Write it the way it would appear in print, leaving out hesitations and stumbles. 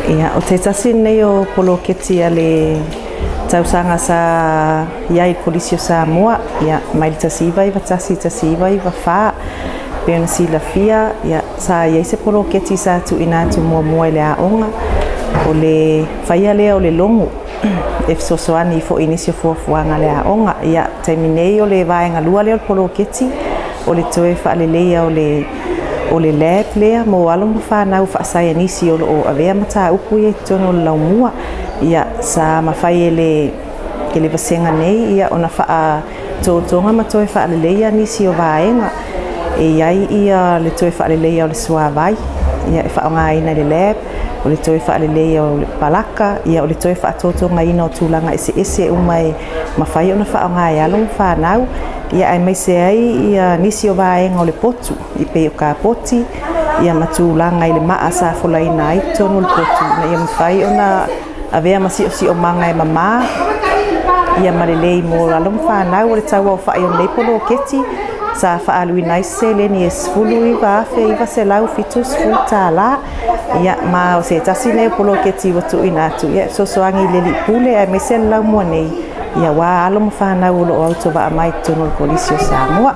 Ia, o te tasi lenei o poloketi a le tausaga sa i ai i le Kolisi o Samoa, ia, mai le 1991 i le 1994. Pei ona silafia, ia, sa i ai se poloketi sa tuuina atu muamua i le aoga, o le faia lea o le logo e fesoasoani foi i nisi o fuafuaga a le aoga. Ia, taimi nei o le vaega lua lea o le poloketi, o le toe faaleleia o le lab lea mo alo ma fanau faasaienisi o lo o avea mataupu ia i totonu o le laumua. Ia, sa mafai e le vasega nei, ia, ona faatotoga ma toe faaleleia nisi o vaega e i ai ia le toe faaleleia o le suavai, ia, e faaaogaina i le lab, o le toe faaleleia o le palaka, ia, o le toe faatotogaina o tulaga eseese uma e mafai ona faaaoga e alo ma fanau, ia, aemaise ai ia nisi o vaega o le potu e pei o kapoti, ia, ma tulaga i le maa sa folaina ai totonu o le potu ina ia mafai ona avea ma siosiomaga e mama, ia, ma lelei mo alo ma fanau. O le tauaofai o lenei poloketi sa faaaluina ai se seleni e $19,970. Ia, ma o se tasi lenei o poloketi ua tuuina atu, ia, e fesoasoani i le alii pule aemaise le laumua nei, ia, aua alo ma fanau o lo o autovaa mai totonu o le Kolisi o Samoa.